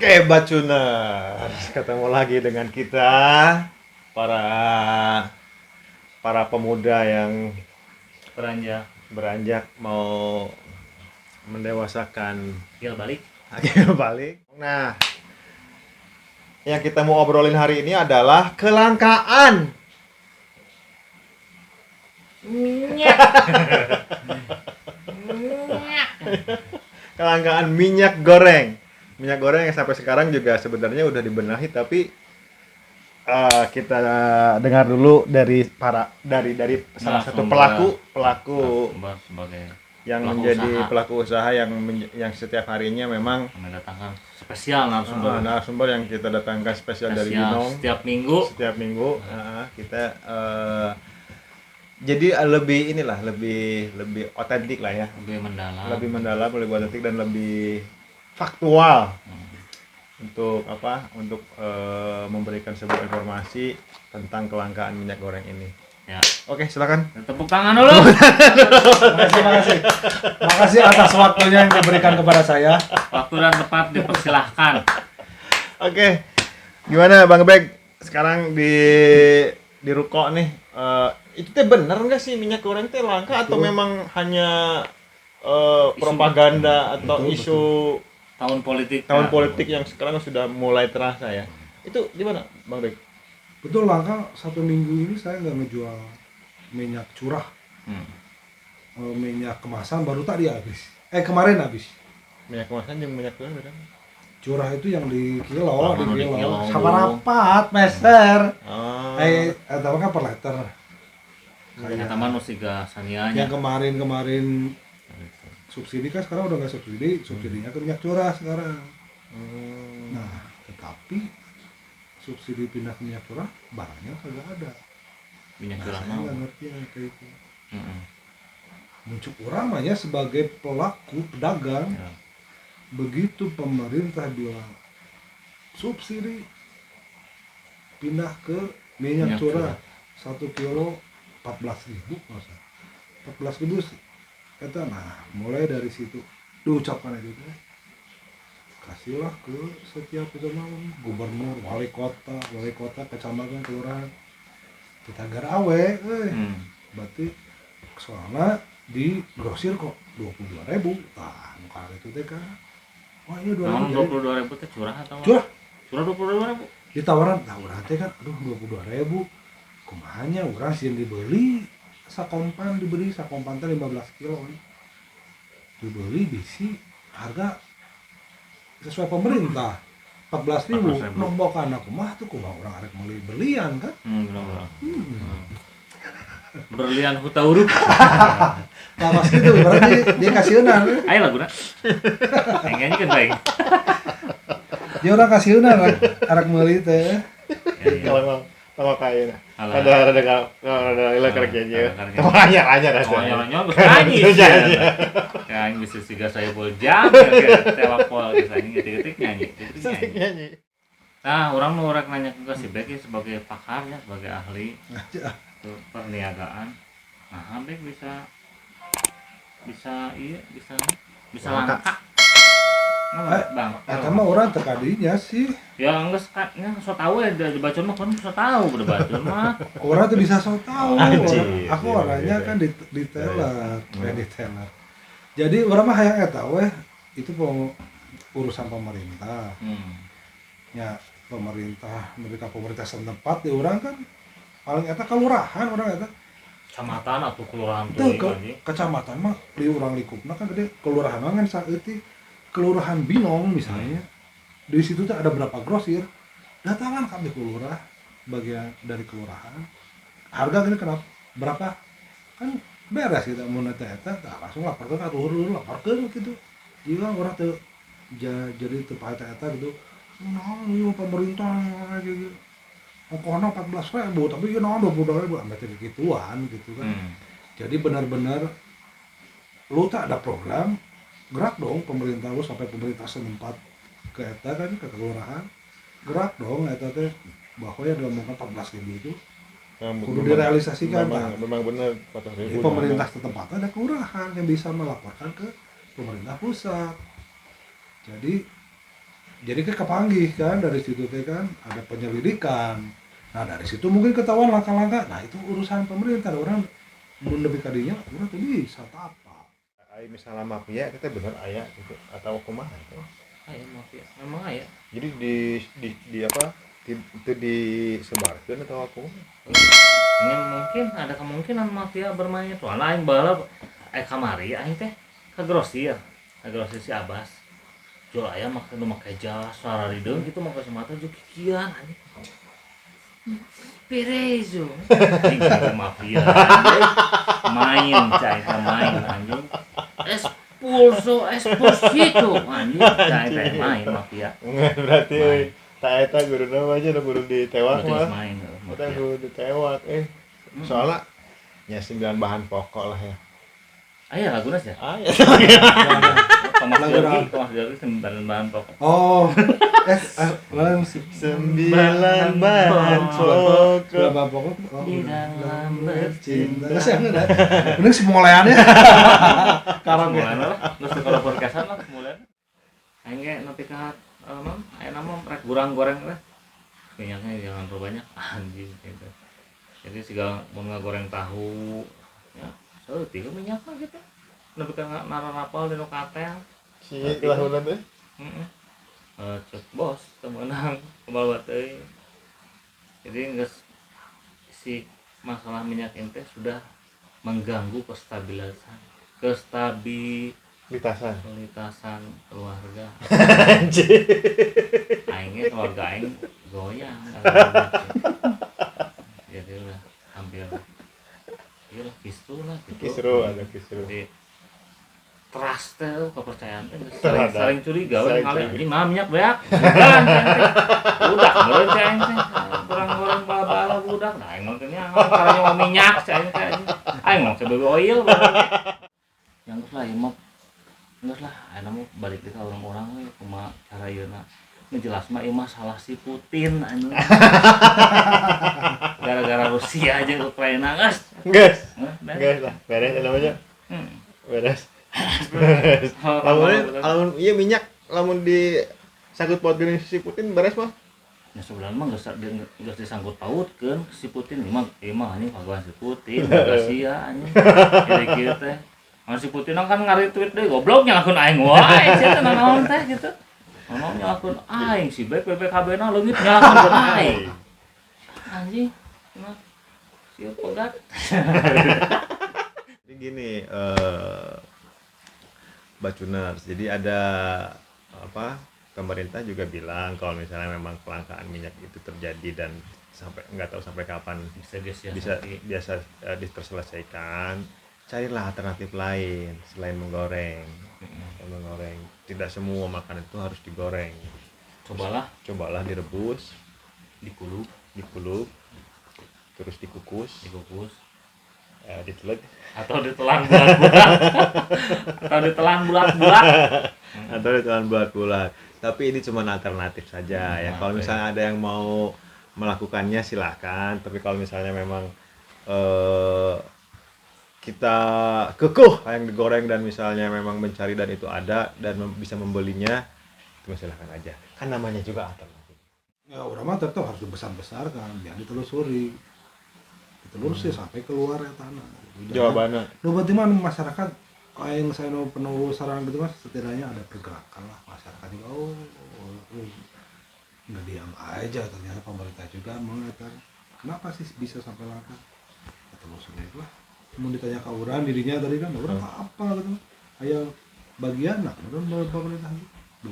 Oke, Bacuners, ketemu lagi dengan kita para para pemuda yang beranjak beranjak mau mendewasakan akil balik. Akil balik. Nah, yang kita mau obrolin hari ini adalah kelangkaan. Minyak. Kelangkaan minyak goreng. Minyak goreng yang sampai sekarang juga sebenarnya udah dibenahi, tapi kita dengar dulu dari para dari salah satu pelaku sebagai yang pelaku menjadi usaha. Pelaku usaha yang setiap harinya memang mendatangkan spesial narasumber. Narasumber yang kita datangkan spesial dari Binong setiap minggu. Setiap minggu kita jadi lebih inilah, lebih otentik lah ya. Lebih mendalam. Lebih mendalam, lebih otentik dan lebih faktual. Untuk apa? Untuk memberikan sebuah informasi tentang kelangkaan minyak goreng ini. Ya. Oke, silakan. Tepuk tangan dulu. Makasih. Makasih atas waktunya yang diberikan kepada saya. Waktu dan tempat dipersilahkan. Oke. Gimana Bang Bek? Sekarang di ruko nih, itu teh bener nggak sih minyak goreng teh langka atau memang hanya propaganda atau betul, isu betul. Tahun politik. Tahun politik yang sekarang sudah mulai terasa ya. Itu gimana Bang Bek? Betul langka. Satu minggu ini saya nggak ngejual minyak curah. Minyak kemasan baru tadi habis. Kemarin habis. Minyak kemasan yang minyak curah beda? Curah itu yang di kilo, di kilo. Sama rapat, meser. Oh. Atau kan per liter. Kayak taman usiga sanianya. Yang kemarin subsidi kan sekarang udah nggak subsidi, subsidinya ke minyak curah sekarang. Nah, tetapi subsidi pindah ke minyak curah, barangnya kagak ada. Minyak curah saya nggak ngerti yang kayak itu. Muncul orang aja sebagai pelaku pedagang. Ya. Begitu pemerintah bilang subsidi pindah ke minyak curah 1 kilo 14.000 masa 14.000 kata. Nah, mulai dari situ diucapkan itu teh, kasihlah ke setiap itu mau gubernur, wali kota, kecamatan, kelurahan, kita garawe, berarti soalnya di grosir kok 22.000, tah muka itu teh kan. Wah, iya 22.000 teh curah atau curah? Curah 22.000. Ditawaran, nah urang teh kan aduh 22.000. Kumahanya urang sieun dibeli sakompan, dibeli sakompan teh 15 kilo kan. Dibeli bisi harga sesuai pemerintah 14.000. Nombokan aku mah tuh kumaha urang arek meuli berlian kan? Benar. Berlian huta huruf. Nah, pas gitu berarti dia kasieunan. Ayo laguna. Nyanyi kan baik. Dia orang kasieunan arek meuli teh. Kalau kalau kaya ada ada karek aja. Tanya aja rasa. Tanya geus nyanyi. Ya aing bisa siga saya bojang telapol geus anjing getik-getik nyanyi. Nah, orang nu rek nanya ke si Bek sebagai pakar ya, sebagai ahli perniagaan. Nah, Bek bisa langka. Nah, Bang. Eta mah urang teu kadinya sih. Ya geus kan so tahu ya di bacon mah kan so tahu udah bacon mah. Urang tuh bisa so tahu. Aku orangnya kan di teller, di teller. Jadi urang mah hayang eta weh itu urusan pemerintah. Ya, pemerintah, mereka pemerintah setempat di urang kan paling eta kelurahan urang eta. Kecamatan atau kelurahan tuh kecamatan mah di urang lingkupna kan gede, kelurahan mah kan saeutik. Kelurahan Binong misalnya, di situ tuh ada berapa grosir, datangan kami ke lurah, bagian dari kelurahan, harga gini kenapa, berapa, kan beres gitu, mau neta eta, langsung laporkan ke luhur, laporkan gitu, jika orang tuh jadi tempat eta gitu, nah ini pemerintah gitu, ongkohna 14.000, tapi ini 22.000, ambil gituan gitu kan, jadi benar-benar lu tak ada program. Gerak dong pemerintah lu sampai pemerintah setempat ke eta kan ke kelurahan, gerak dong eta teh bahwa yang diomongkan 14.000 itu kudu direalisasikan. Memang benar 14.000. Jadi pemerintah setempat ada kelurahan yang bisa melaporkan ke pemerintah pusat. Jadi Jadi ke kepanggih kan dari situ teh kan ada penyelidikan. Nah dari situ mungkin ketahuan langkah-langkah. Nah itu urusan pemerintah, orang mun nepi ka dinya urang teu bisa apa. Ai misalnya mafia kita bener aya gitu atau kumaha itu. Aya mafia, memang aya. Jadi di apa? Itu disebarkeun atau kumaha? Ini mungkin ada kemungkinan mafia bermain. Soalnya aing baheula kamari aing teh ka grosir. Ka grosir si Abbas. Jual ayam make nu make jas sararideung gitu make kacamata jeung kikian anjing. Perezo. Anjing mafia anjing. Main cai main anjing. Espulso esposito anjing cai teh main mafia. Berarti euy ta eta guruna mah aja kudu ditewak mah. Main eta kudu ditewak Soalnya ya 9 bahan pokok lah ya. Aya laguna sih ya? Aya. Thomas Georgi 9 bahan pokok. Oh. 9 bahan pokok. 9 bahan pokok di dalam bercinta. Ini semoleannya. Karang ya. Terus kalau podcastan lah semolean. Aing ge nepi ka aya nama rek goreng lah. Minyaknya jangan terlalu banyak anjing gitu. Jadi segala mun ngagoreng tahu ya, saeutik minyak mah gitu. Nepi ka narapal dinu katel. Si lahuna teh. Heeh. Cek bos teu meunang kebal teuing. Jadi geus si masalah minyak ente sudah mengganggu kestabilitasan keluarga. Anjir. Aingnya keluarga aing goyang. Jadi udah hampir iyalah kisru lah gitu. Kisru ada kisru. Jadi trust teh kepercayaan teh saling curiga we kali anjing mah minyak beak. Budak meureun cai aing teh. Kurang-kurang bala-bala budak. Nah aing mah teh caranya mau minyak cai aing teh. Aing mah baby oil. Yang geus lah ieu mah geus lah ayeuna mah balik deui ka urang-urang we kumaha cara ieuna. Nu jelas mah ieu mah salah si Putin anjing. Gara-gara Rusia aja Ukraina geus. Geus. Geus lah, beres namanya. Beres. Beres. Lamun ieu minyak lamun di sangkut pautkeun si Putin beres mah. Ya sebenarnya mah geus disangkut pautkeun si Putin ieu mah anjing kaguan si Putin, Rusia anjing. Jadi kieu teh. Mun si Putin kan ngaretweet deui goblok nyalahkeun aing wae sia teh nanaon teh gitu. Nanaon nyalahkeun aing si Bek BPKB-na leungit nyalahkeun aing. Anjing. Mah sieu pegat. Jadi gini, Bacuners. Jadi ada apa? Pemerintah juga bilang kalau misalnya memang kelangkaan minyak itu terjadi dan sampai nggak tahu sampai kapan bisa biasa diterselesaikan, carilah alternatif lain selain menggoreng. Menggoreng tidak semua makanan itu harus digoreng. Cobalah direbus, dikulup, terus dikukus, diteleg atau ditelan bulat-bulat atau ditelan bulat-bulat. Tapi ini cuma alternatif saja ya. Kalau misalnya ada yang mau melakukannya silahkan. Tapi kalau misalnya memang kita kekeh yang digoreng dan misalnya memang mencari dan itu ada dan bisa membelinya, itu silahkan aja. Kan namanya juga alternatif. Ya orang mah tetap harus dibesar-besarkan biar ditelusuri. Ditelusuri sampai keluar ya tanah. Jawabannya. Lu berarti mah masyarakat yang saya mau penelusuran gitu mas, setidaknya ada pergerakan lah masyarakat juga. Oh, nggak diam aja ternyata pemerintah juga mengatakan kenapa sih bisa sampai langka. Telusuri lah. Mau ditanya ke orang dirinya tadi kan orang apa gitu. Ayo bagian lah pemerintah gitu.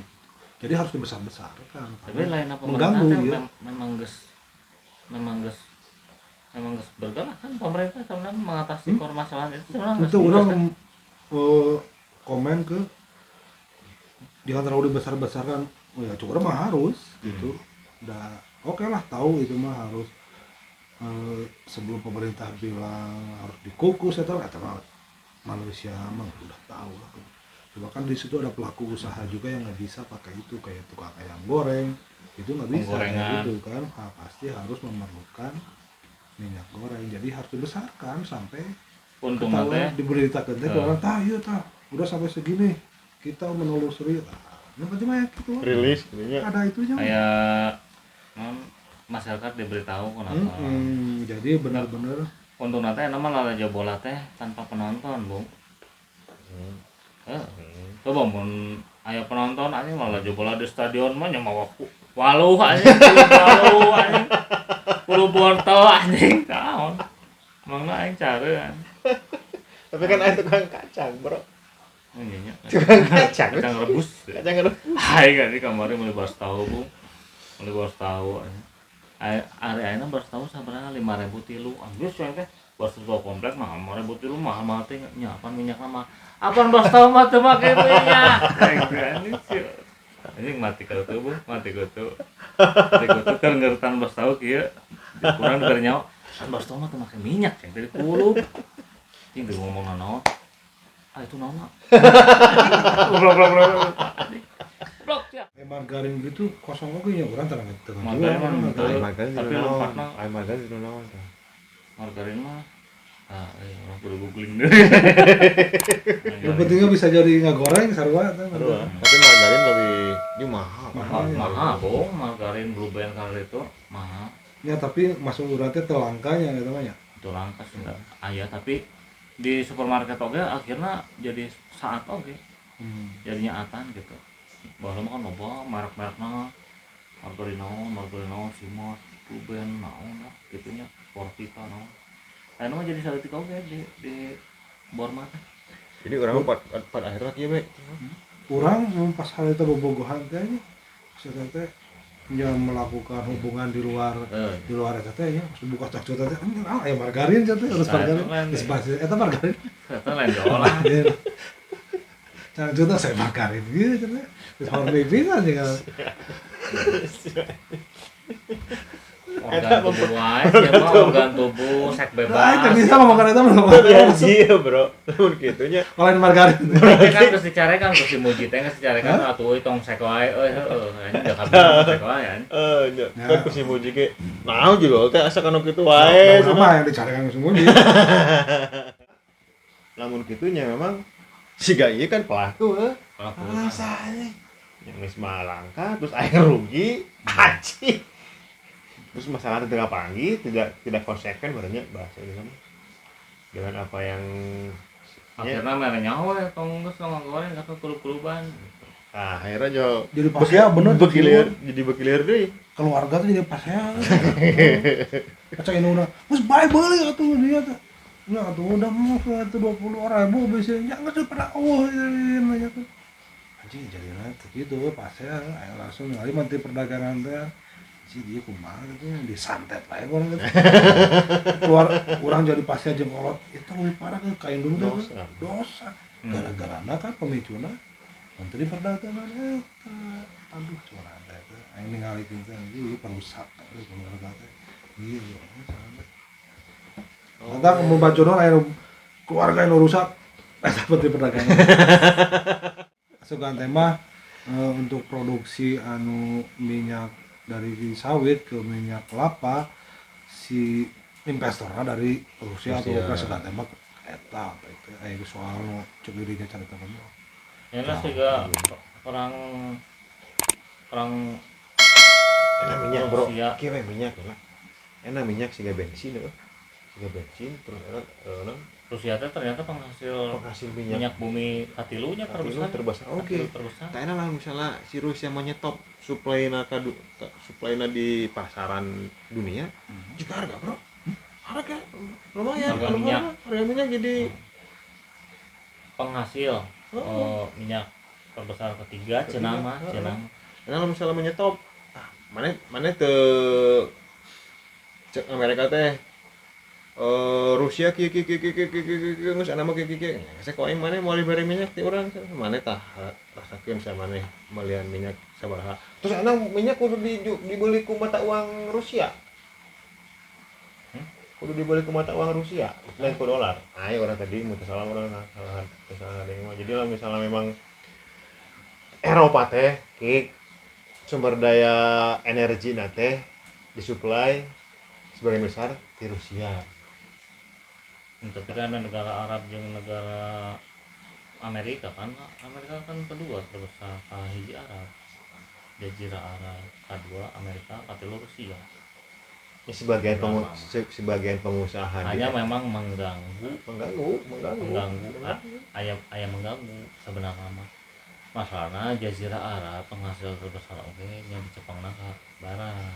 Jadi harus dibesar-besarkan. Tapi lain apa mengganggu ya. Memang geus bergerak kan pemerintah sebenarnya mengatasi permasalahan itu sebenarnya. Itu orang komen ke jangan terlalu dibesar-besarkan. Oh ya cukup mah harus gitu. Udah oke lah tahu itu mah harus sebelum pemerintah bilang harus dikukus atau manusia mah udah tahu lah. Cuma kan di situ ada pelaku usaha juga yang nggak bisa pakai itu kayak tukang ayam goreng itu nggak bisa kayak gitu kan. Pasti harus memerlukan minyak goreng, jadi harus dibesarkan sampai ketahuan diberitakan teh orang tah ieu tah udah sampai segini kita menelusuri Yang penting mah gitu. Rilis ininya. Ada itunya. Kayak masyarakat diberitahu kenapa. Jadi benar-benar untungna teh nama lalajo bola teh tanpa penonton, Bung. Coba mun aya penonton anjing lalajo bola di stadion mah nya mawa waluh anjing, waluh anjing. Kudu borto anjing naon. Mangna aing carean. Tapi kan aing tukang kacang, Bro. Oh iya nya. Tukang kacang. Kacang rebus. Kacang rebus. Aing kan di kamari meuli bas tahu, Bung. Meuli bas tahu anjing. Ari ayeuna bas tahu sabaraha 5.000 tilu. Anjir sia teh bas tahu komplek mah 5.000 tilu mahal-mahal teh nya apaan minyakna mah. Apaan bas tahu mah teu make minyak. Anjing sia. Anjing mati kutu, Bung, mati kutu. Mati kutu keur ngertan bas tahu kieu. Kurang dibere nyawa. Kan bas tahu mah teu make minyak sia teh kulup. Anjing teu ngomong naon. Ah itu naon. Goblok goblok. Goblok sia. Margarin gitu kosong oge nya urang tara teu. Margarin tapi lempatna ai margarin itu naon tah. Margarin mah orang kudu googling deh. Yang pentingnya bisa jadi ngagoreng sarua tah. Tapi margarin lebih ini mahal. Mahal, Bung. Margarin Blue Band kalau itu mahal. Ya tapi masuk urang teh teu langkanya eta mah nya. Teu langka sih enggak. Aya tapi di supermarket oge akhirnya jadi saat oge. Jadinya atan gitu. Baheula mah kan loba merek-merekna. Margarin naon, Simos, Blue Band naon lah kitu nya, Fortika naon. Ayeuna mah jadi saeutik oge di Borma teh. Jadi urang mah pada akhirnya kieu we. Urang mun pas hari itu bobogohan teh nya. Maksudnya teh nya melakukan hubungan di luar di luar eta teh nya, pas buka cakcut teh ah aya margarin teh harus margarin. Geus basi eta margarin. Eta lain diolah. Cangcut saya margarin gitu teh. Geus horny pisan jeung organ tubuh wae, sia mah organ tubuh sek bebas. Nah, itu bisa ngomong eta mah. Iya, Bro. Lamun kitu nya. Lain margarin. Kan geus dicarekan geus dimuji teh geus dicarekan atuh euy tong sek wae euy heueuh anjing da kabeh sek wae an. Heuh nya. Kan ku si muji ge naon judul teh asa kanu kitu wae. Nah, mah yang dicarekan geus muji. Lamun kitu nya memang siga ieu kan pelaku heuh. Pelaku. Rasanya yang geus mah langka terus aing rugi. Anjing. Terus masalah tidak panggil, tidak konsekuen barunya bahasa ini sama dengan apa yang akhirnya mana nyawa ya tong geus ngagoreng ka kulub-kuluban. Ah, akhirnya jo jadi pasea bener bekilir, jadi bekilir deui. Keluarga tuh jadi pasea. Kaca indungna, geus bae beuli atuh dia teh. Nya atuh udah mau atuh 20.000 bisa nya geus pada eueuh nanya tuh. Anjing jadina teh kitu pasea aya langsung ningali menteri perdagangan teh. Si dia kumaha gitu disantet lah ya orang gitu. Keluar orang jadi pasnya jeung kolot itu lebih parah ke kain dulu tuh dosa. Gara-gara kan pemicuna menteri perdagangan eta aduh curang teh aing ningali kitu ieu perusak keluarga teh ieu eta mun bacono aya keluarga nu rusak eta menteri perdagangan. Asukan teh mah untuk produksi anu minyak dari sawit ke minyak kelapa si investornya dari Rusia atau Ukraina sudah tembak eta apa itu soal no cek dirinya cari tahu ya lah juga perang enak minyak bro kieu minyak lah enak minyak siga bensin heuh siga bensin terus enak Rusia teh ternyata penghasil minyak bumi katilunya terbesar. Oke. Tah enak lah misalnya si Rusia mau nyetop suplai-na suplai-na di pasaran dunia, juga harga, Bro. Harga lumayan. Harga minyak jadi penghasil minyak terbesar ketiga cenah mah, cenah. Enak lah misalnya menyetop, mana teu cek Amerika teh Rusia kieu kieu kieu kieu kieu kieu geus ana mah kieu kieu. Saya ku aing maneh moal dibere minyak ti urang maneh tah rasakeun sa maneh melian minyak sabaraha. Terus ana minyak kudu dibeli ku mata uang Rusia. Kudu dibeli ku mata uang Rusia, lain ku dolar. Ayo orang tadi mun salah urang salah deui mah. Jadi lah misalnya memang Eropa teh kieu sumber daya energi na teh disuplai sebagian besar di Rusia. Tapi kan ada negara Arab jeung negara Amerika kan, Amerika kan kedua terbesar hiji Arab. Jazirah Arab, kedua Amerika, katilu Rusia. Ya, sebagian pengusaha hanya memang mengganggu ayam mengganggu sebenarnya mah. Masalahnya Jazirah Arab penghasil terbesar oge nya di Jepang ka barat.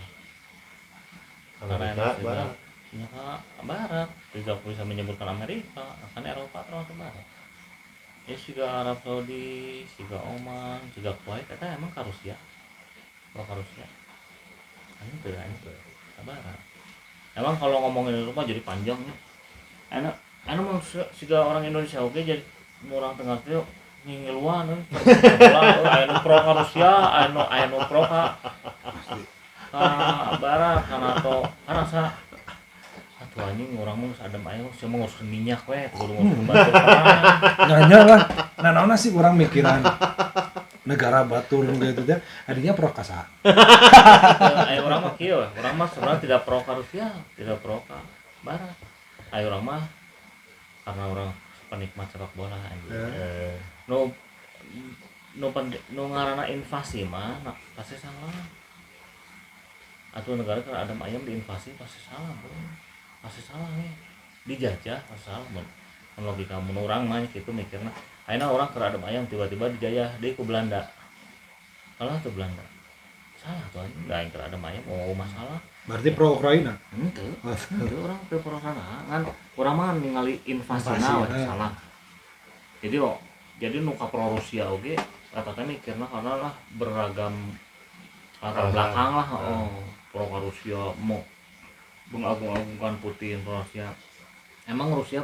Amerika barat. Nya ka barat tidak bisa menyebutkan Amerika, kan Eropa termasuk barat. Ya siga Arab Saudi, siga Oman, siga Kuwait eta emang ka Rusia. Pro ka Rusia. Anu teu ka barat. Emang kalau ngomongin rumah jadi panjangnya. Enak, anu mah siga orang Indonesia oge jadi orang tengah teh ngingeluan euy. Aya nu pro ka Rusia, aya nu pro ka barat, ka NATO. Kan asa atuh anjing urang mah geus adem aya geus nguruskeun minyak we, kudu nguruskeun batur perang. Nanya lah. Nah, naonna sih urang mikiran negara batur gitu teh, adinya pro ka saha? Aya urang mah kieu, urang mah sebenarnya tidak pro ka Rusia, tidak pro ka barat. Aya urang mah karena urang penikmat sepak bola anjing. Nu nu ngaranna invasi mah pasti salah. Atau negara kan adem ayam diinvasi pasti salah, bro. Pasti salah nih. Dijajah pasti salah mun. Logika mun urang mah kitu mikirna. Ayeuna urang keur adem ayam tiba-tiba dijajah deui ku Belanda. Kalah tuh Belanda. Salah tuh anjing, da aing keur adem ayam oh masalah. Berarti pro Ukraina? Henteu. Henteu urang pro Ukraina. Ngan urang mah ningali invasina we salah. Jadi jadi nu ka pro Rusia oge eta teh mikirna karena lah beragam latar belakang lah pro ka Rusia mau mengagung-agungkan Putin pro Rusia. Emang Rusia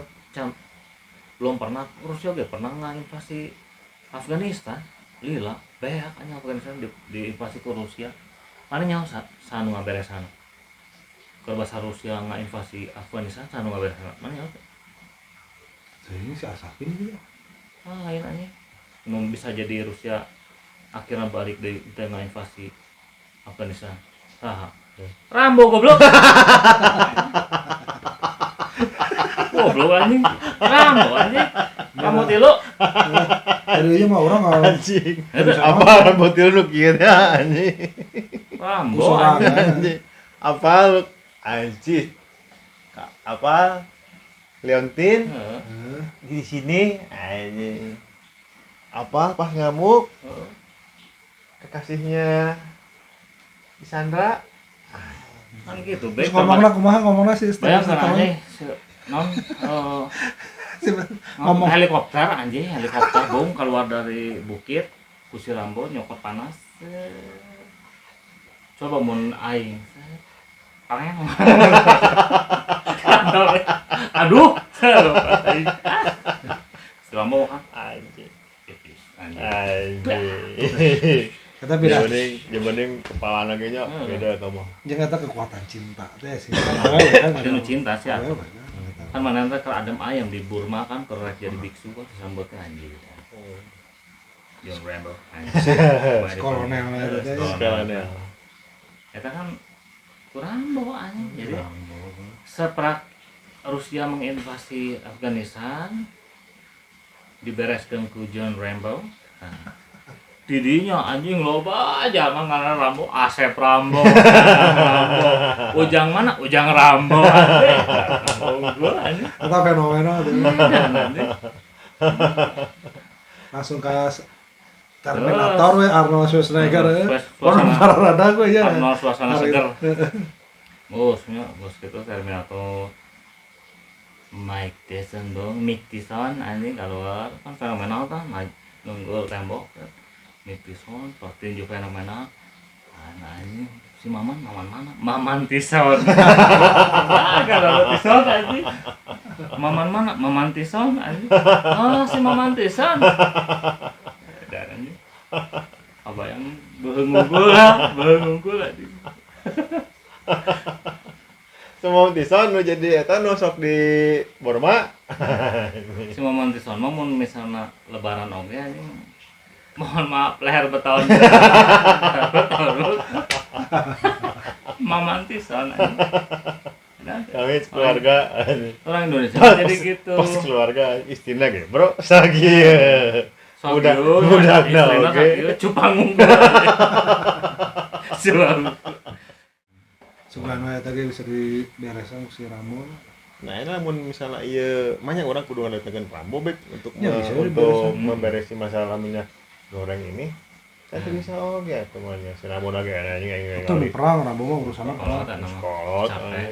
belum pernah, Rusia oge pernah ngainvasi Afghanistan, lila beak anjing Afghanistan diinvasi ke Rusia. Mana nyaho sanu ngaberesan. Keur bahasa Rusia ngainvasi Afghanistan sanu ngaberesan. Mana nyaho? Ini si Asapin gitu. Ah, lain anjing. Nu bisa jadi Rusia akhirnya balik dari teu ngainvasi Afghanistan. Saha? Rambo goblok. Goblok anjing. Rambo anjing. Rambo tilu. Tadinya mah orang anjing. Apa Rambo tilu nu kieu nya anjing. Rambo anjing. Apa anjing? Apa Leontin di sini anjing. Apa pas ngamuk kekasihnya disandra kan gitu. Baik ngomongna kumaha ngomongna sih bayangkan anjing non ngomong helikopter anjing, helikopter bom keluar dari bukit ku si Rambo nyokot panas. Coba mun aing pangen. Aduh, si Rambo kan anjing. Anjing. Kata beda. Dibanding kepala lagi nya beda atau mah. Jangan kata kekuatan cinta teh sih. Kan cinta sih. Kan mana teh keur adem ayam di Burma kan keur rek jadi biksu kan disambutnya anjing. John Rambo. Kolonel eta teh. Kolonel. Eta kan kurang bawa anjing. Jadi seprak Rusia menginvasi Afghanistan dibereskeun ku John Rambo. Nah, didinya anjing loba aja mah ngaran Rambo, Asep Rambo, Rambo. Ujang mana? Ujang Rambo. Unggul anjing. Eta fenomena tuh. Langsung ke Terminator we Arnold Schwarzenegger. Orang rada gue ya. Arnold suasana seger. Bos nya bos gitu Terminator. Mike Tyson dong, Mike Tyson anjing keluar kan fenomenal tah, nunggul tembok. Mike Tyson petinju fenomenal. Nah, anjing si Maman, Maman mana? Maman Tyson. Ah, kalau Tyson anjing. Maman mana? Maman Tyson anjing. Oh, si Maman Tyson. Dan anjing. Apa yang beunggul lah, beunggul anjing. Si Maman Tyson nu jadi eta nu sok di Burma. Si Maman Tyson mah mun misalna lebaran oge anjing. Mohon maaf leher beton. Maman Tyson anjing. Kami keluarga orang Indonesia jadi gitu. Pas keluarga istrinya ge, bro, sakieu. Udah oke. Cupang unggul. Cupang. Sugan wae tadi bisa diberesan ku si Rambo. Nah, ini lamun misalnya ieu banyak orang kudu ngadatangkeun Rambo bek untuk ya, untuk memberesi masalah minyak goreng ini. Kan bisa oge atuh mah nya si Rambo lagi anjing anjing. Itu perang Rambo mah urusanna perang.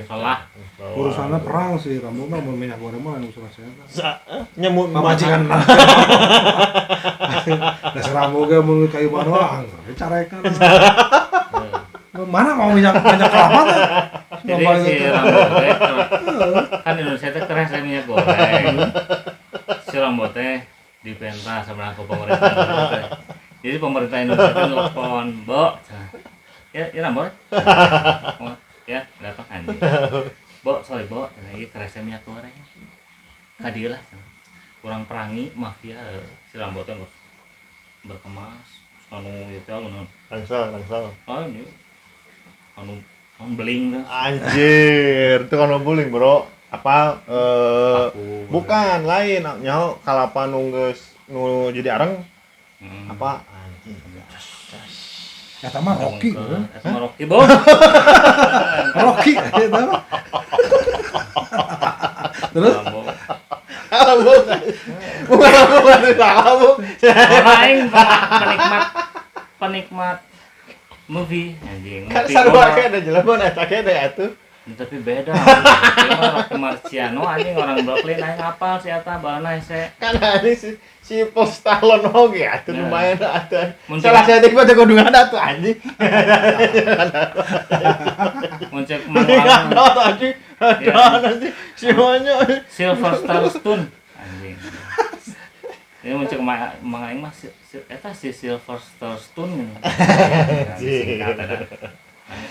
Salah. Urusanna perang si Rambo mah mun minyak goreng mah lain urusan saya. Nya mun pamajikan. Da si Rambo ge mun ka imah doang, carekan. Mana mau minyak kelapa teh? Jadi si Rambo teh kan Indonesia teh keras minyak goreng. Si Rambo teh diperintah sama aku pemerintah teh. Jadi pemerintah Indonesia teh nelpon, "Bo, ya ya Rambo." Ya, datang anjing. Bo, sorry Bo, ieu keras minyak goreng. Ka dieu lah. Kurang perangi mafia si Rambo teh geus berkemas anu ieu teh anu langsung. Oh, ini anu beling tuh. Anjir, itu kan beling, Bro. Apa bukan lain nyaho kalapa nu geus nu jadi areng. Apa anjir. Eta mah Rocky, eta mah Rocky, Bro. Rocky eta mah. Terus bukan Rambo. Orang penikmat movie anjing. Kan sarua ada jelema eta ge atuh. Tapi beda. Rocky Marciano anjing orang Brooklyn aing apal si eta balana hese. Kan anjing si Paul Stallone oge atuh lumayan atuh. Salah saeutik mah teh kudu ngada atuh anjing. Mun cek mang anjing. Anjing si manya Sylvester Stallone anjing. Ini mun cek mang aing mah eta si Sylvester Stallone. Singkat.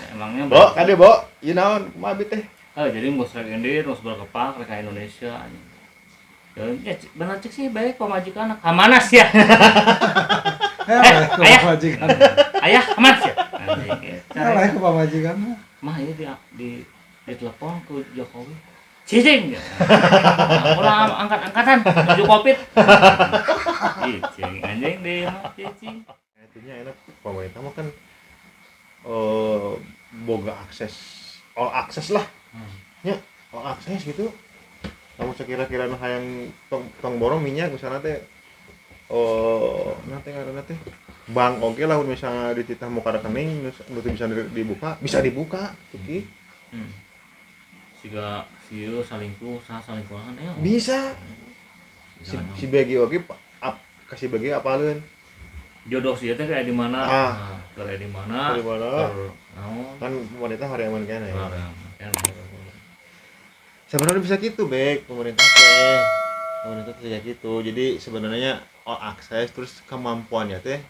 Emangnya Bo, kade Bo, ieu naon kumaha abi teh? Oh, jadi geus rek indit, geus berkepak rek ka Indonesia anjing. Ya bener cek sih baik pamajikan ka mana sia? Ayah, pamajikan. Ayah, ka mana sia? Anjing. Salah ke pamajikan. Mah ieu di ditelepon ku Jokowi. Cicing. Ulah angkat-angkatan menuju Covid. Cicing anjing di mah cicing. Artinya enak pemerintah mah kan boga akses, all akses lah. Ya, all akses gitu. Kamu sekira-kira hayang tong borong minyak misalnya teh nanti ngaranna teh bank oge lah misalnya dititah muka rekening nu bisa dibuka, bisa dibuka tuh. Siga sieu salingkuh, saha salingkuhan Bisa. Si BG oge kasih BG apaleun? Jodoh sih teh kayak di mana? Kayak di mana? Di mana? Kan pemerintah hari aman kan ya. Sebenarnya bisa gitu, Bek, pemerintah teh. Pemerintah teh kayak gitu. Jadi sebenarnya all akses terus kemampuannya teh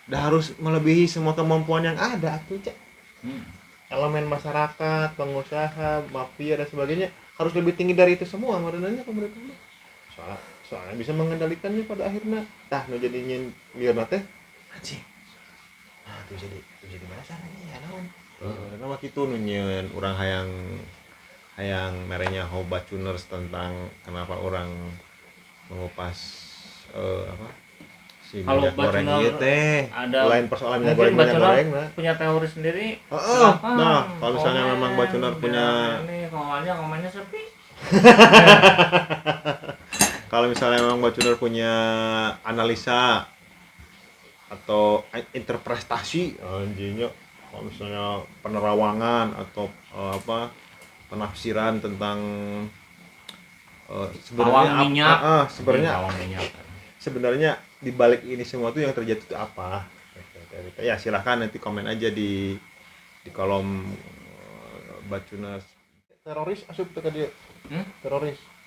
udah harus melebihi semua kemampuan yang ada tuh, Cak. Elemen masyarakat, pengusaha, mafia dan sebagainya harus lebih tinggi dari itu semua sebenarnya pemerintah. Soalnya bisa mengendalikannya pada akhirnya. Tah nu jadi nyin liurna teh anjing. Nah, tuh jadi masalah ya naon. Sebenarnya mah kitu nu nyieun urang hayang merenya hoba tuners tentang kenapa orang mengupas apa si minyak goreng ieu teh. Lain persoalan minyak goreng nah. Punya teori sendiri. Heeh. Nah, kalau misalnya memang Bacuner punya ini komennya sepi. Kalau misalnya memang Bacuner punya analisa atau interpretasi anjingnya, kalau misalnya penerawangan atau apa penafsiran tentang sebenarnya minyak. Sebenarnya di balik ini semua tuh yang terjadi itu apa? Ya silahkan nanti komen aja di kolom Bacuner. Teroris asup teh ka dieu. Teroris.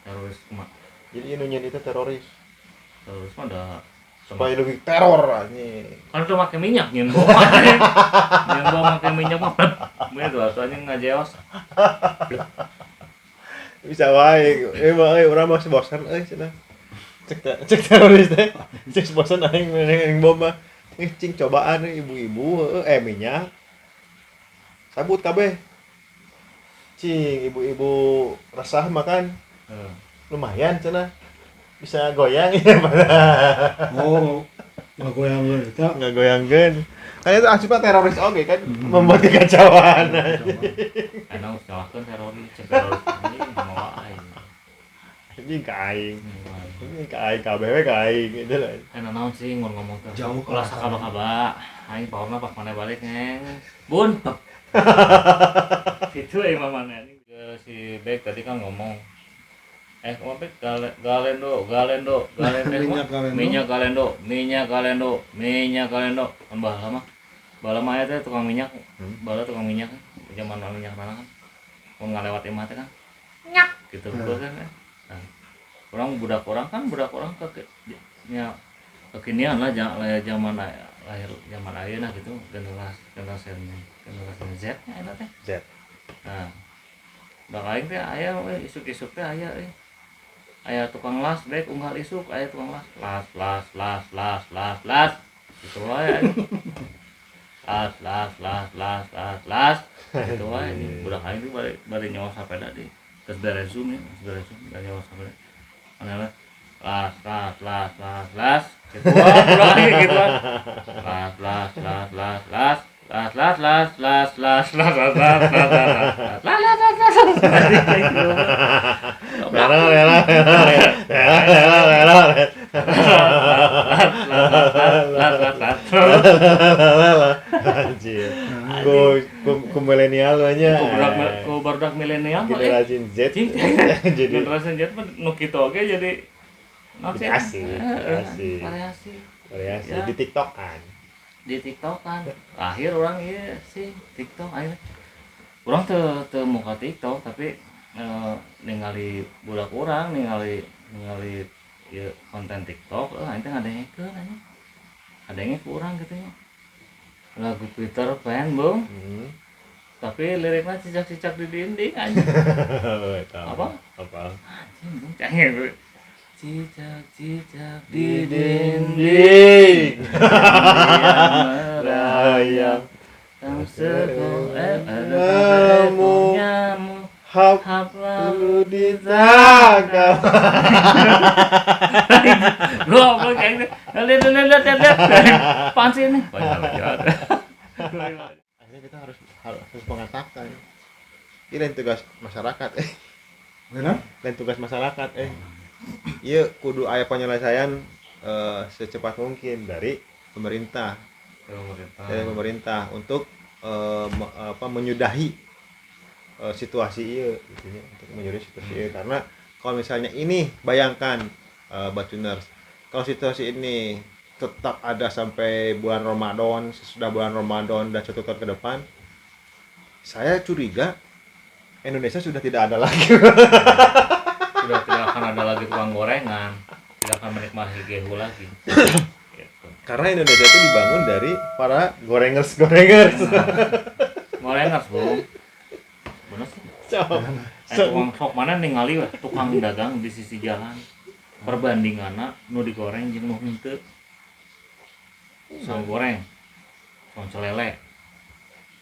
Teroris kumaha? Jadi nu itu teroris. Teroris mah ada supaya lebih teror anjing. Kan udah pakai minyak nyen bom. Nyen bom pakai minyak mah blep. Bener soalnya ngajeos. Bisa wae. Euy urang mah bosan euy cenah. Cek teroris teh. Cek bosan aing bom mah. Cing cobaan ibu-ibu minyak. Cabut kabeh. Cing, ibu-ibu resah makan. Lumayan cenah. Bisa goyang ya. Oh, nggak goyangkeun eta. Nggak goyangkeun. Kan itu aksipnya teroris oke kan membuat kekacauan. Enak salahkeun teroris, cek teroris anjing mawa aing. Anjing ka aing. Ini ka aing kabeh we ka aing gitu lah. Enak naon sih ngomong teh. Jauh ulah sakaba-kaba. Aing powerna pas mana balik ngeng. Bun. Itu emang mana anjing. Si Bek tadi kan ngomong Galendo, minyak Galendo, minyak Galendo. Kan baheula mah aya teh tukang minyak, baheula tukang minyak zaman minyak tanah kan. Mun ngalewat imah teh kan. Nyak gitu kan. Nah, orang budak orang ke nya kekinian lah zaman lahir zaman ayeuna gitu, generasi Z nya eta teh. Z. Nah, budak aing teh aya we isuk-isuk teh aya euy. Aya tukang las baik unggal isuk aya tukang las las las las las las las gitu wae las las las las las las gitu wae budak aing teh bari nyawa sapeda di geus beres zoom ya geus beres zoom da nyawa sapeda mana las las las las las gitu wae budak aing gitu wae las las las las las las las las las las las las las las las las las las. Anjir. Ku milenial nya. Ku barudak milenial generasi Z. Jadi generasi Z mah nu kitu oge jadi asik. Variasi di TikTok kan. Di TikTok kan. Akhir orang ieu sih TikTok akhir. Urang teu muka TikTok tapi ningali budak urang ningali ieu konten TikTok aing teh ngadengekeun anjing. Kadenge ku urang kitu nya. Lagu Peter Pan, Bung. Tapi liriknya cicak-cicak di dinding anjing. Apa? Apa? Anjing, Bung. Cangeng. Cicak-cicak di dinding. Merayap. Tang nyamuk. Hap lalu ditangkap. Goblok kayak lihat. Apaan sih ini? Akhirnya kita harus mengatakan ini lain tugas masyarakat. Benar? Lain tugas masyarakat. Iya kudu aya penyelesaian secepat mungkin dari pemerintah. Dari pemerintah untuk menyudahi situasi ieu gitu ya, untuk menyudahi situasi ieu karena kalau misalnya ini bayangkan Batuners, kalau situasi ini tetap ada sampai bulan Ramadan, sesudah bulan Ramadan dan 1 tahun ke depan, saya curiga Indonesia sudah tidak ada lagi. Sudah tidak akan ada lagi tukang gorengan, tidak akan menikmati gehu lagi. Gitu. Karena Indonesia itu dibangun dari para gorengers. Gorengers, Bung. Bener sih. Tukang sok mana ningali weh tukang dagang di sisi jalan. Perbandinganna nu digoreng jeung nu henteu. Tukang goreng, tukang celele,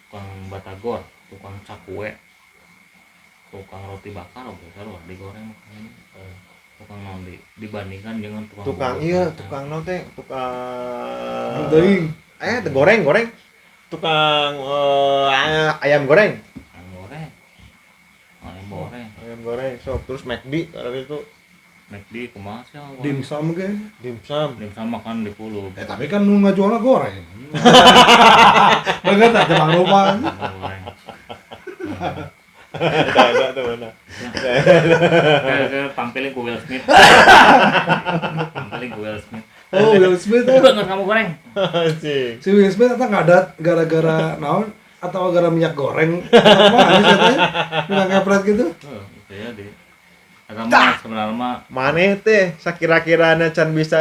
tukang batagor, tukang cakwe, tukang roti bakar oge sarua digoreng mah. Tukang naon dibandingkan dengan tukang iya, tukang naon teh, tukang teuing. Goreng. Tukang ayam goreng. Ayam goreng. Sok terus McD kalau itu. McD kumaha sih? Dimsum ge. Dimsum makan di puluh. Tapi kan nu ngajualna goreng. Bener tah jemang rupa. Goreng. Ada tuh mana. Saya tampilin ku Will Smith. Oh, Will Smith. Banget kamu goreng. Si Will Smith eta ngadat gara-gara naon atau gara minyak goreng. Apa anjing katanya? Minyak ngepret gitu. Heeh, itu ya di. Eta mah sebenarnya mah maneh teh sakira-kirana can bisa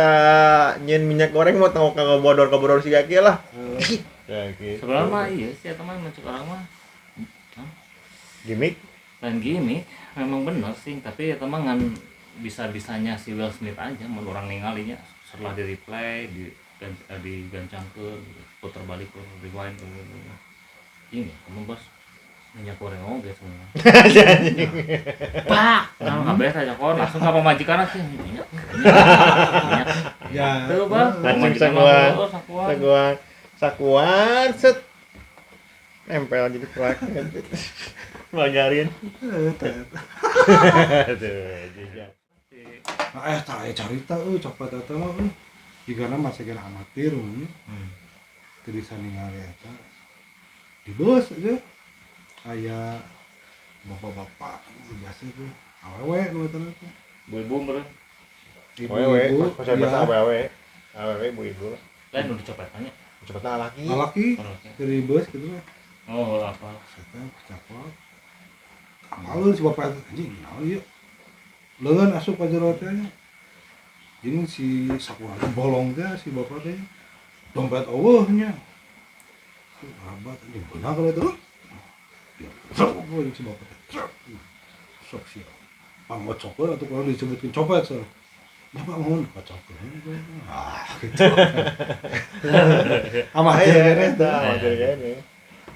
nyeun minyak goreng mau tengok ka bodor-bodor siga kieu lah. Ya gitu. Sebenarnya mah iya sih eta mah mencek orang mah. Gimik? Lain gimik, memang bener sih, tapi eta mah ngan bisa-bisanya si Will Smith aja mun urang ningalinya setelah di replay, digancangkeun, puter balik, rewind, ini kamu bos. Minyak goreng oge semua. Pak, nah kabeh saja kok langsung ka pamajikan sih. Minyak. Minyak. Ya. Tuh, Bang. Langsung Pamajikan sakuan. mah, oh, sakuan. Sakuan. Sakuan set. Nempel jadi plak. Margarin. Eta. Aduh, jijak. Nah, tah aya carita euy copet eta mah euy. Jigana masih kena amatir mun teu bisa ningali eta. Di bus aja aya bapak-bapak biasa tuh awewe nu eta teh. Ibu-ibu meureun. Awewe, Ibu-ibu, pas saya bahasa iya. awewe. Awewe ibu-ibu lah. Lain nu dicopetannya. Cepetnya laki. Lalaki Oke. dari bus gitu lah. Oh, apa? Saya kecapot. Apaleun si bapak eta anjing naon ieu. Leungeun asup ka jero teh. Jeung si sakuna teh bolong teh si bapak teh. Dompet eueuh nya. Rabat anjing beunang kalau itu. Dia truk jeung si bapak teh. Truk. Sok sia. Pangocokeun atuh kalau disebutkeun copet so. Ya Pak mohon kocokeun. Ah gitu. Amatir Iya, kene eta, amatir kene.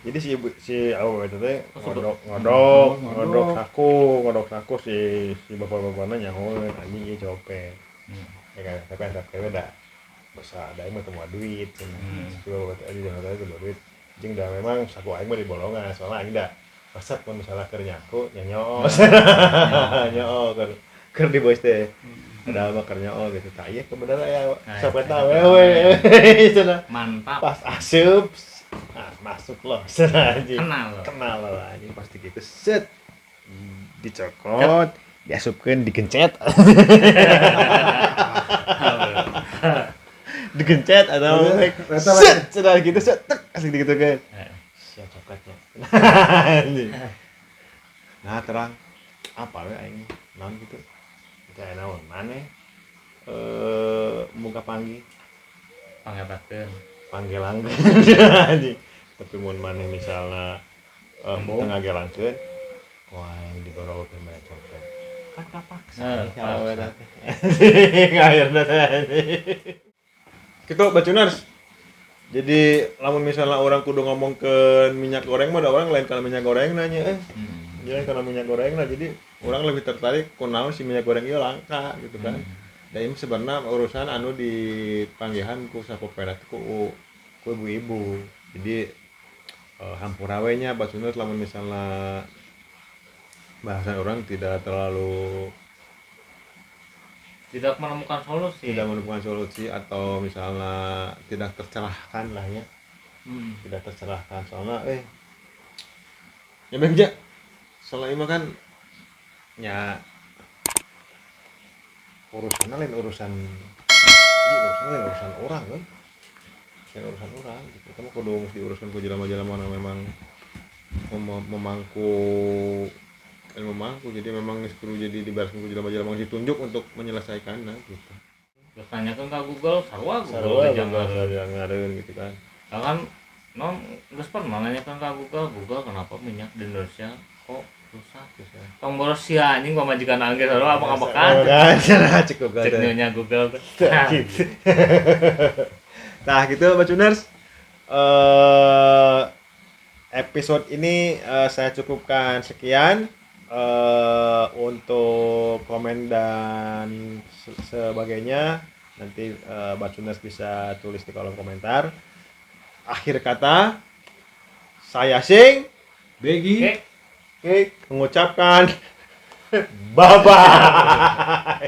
Jadi si ibu si awewe itu teh Oh, ngodok, ngodok, Ngodok. ngodok saku si si bapak-bapakna nyahoeun anjing ieu copet. Ya kan, tapi antara kewe da besar ada aing mah teu moal duit cenah. Si bapak teh anjing jangan teu moal duit. Jeung da memang saku aing mah di bolongan soalnya aing da resep mun misalnya keur nyaku nya nyoo. Nyoo keur keur di bos teh. Ada mah keur nyoo gitu. Tah ieu kebenaran aya Nah, copet eta awewe. Cenah. Mantap. Pas asup nah, masuk loh cenah anjing. Kenal loh. Kenal loh anjing pasti gitu set dicokot diasupkeun digencet digencet atau Eta set sudah gitu set tek asik gitu kan siap coklatnya. Anjing. Nah terang apa we aing naon gitu kayak naon maneh muka panggih Panghebatkeun. panggelangkeun anjing tapi mun maneh misalna Embung. teu ngagelangkeun wah yang digorowkeun maneh copet kan kapaksa Nah, kalau paksa. eta teh. Anjing akhirna teh anjing kitu Bacuners. Jadi lamun misalnya orang kudu ngomong ke minyak goreng mah da orang lain kana minyak goreng nanya Jadi karena minyak goreng lah, jadi orang lebih tertarik kunaon si minyak goreng ieu langka gitu kan. Dan ini sebenarnya urusan anu di panggihan ku sapopera ku ku ibu-ibu. Jadi hampura we nya Bacuners lamun misalnya bahasan orang tidak terlalu Tidak menemukan solusi. tidak menemukan solusi atau misalnya tidak tercerahkan lah ya, tidak tercerahkan soalnya ya Bang Ja, soalnya ini kan ya urusannya lain urusan ini urusan lain urusan orang kan lain urusan orang gitu kamu kudu mesti diuruskan ku jelema-jelema nu memang memangku ilmu memangku jadi memang geus kudu jadi dibereskeun ku jelema-jelema geus ditunjuk untuk menyelesaikan nah, gitu. Terus tanyakeun ka Google, sarua Google Sarua jangan. Google ngareun gitu kan. Nah, kan non geus pernah nanyakeun ka Google, Google kenapa minyak di Indonesia kok susah? Susah. Tong boros sia anjing pamajikan aing ge sarua abang-abakan. Nah, cukup Cek nyonya Google teh. Nah, gitu. Nah, gitu Bacuners. Episode ini saya cukupkan sekian. Untuk komen dan sebagainya nanti Bacuners bisa tulis di kolom komentar. Akhir kata saya Sing Begi. Oke. Oke, mengucapkan bye bye.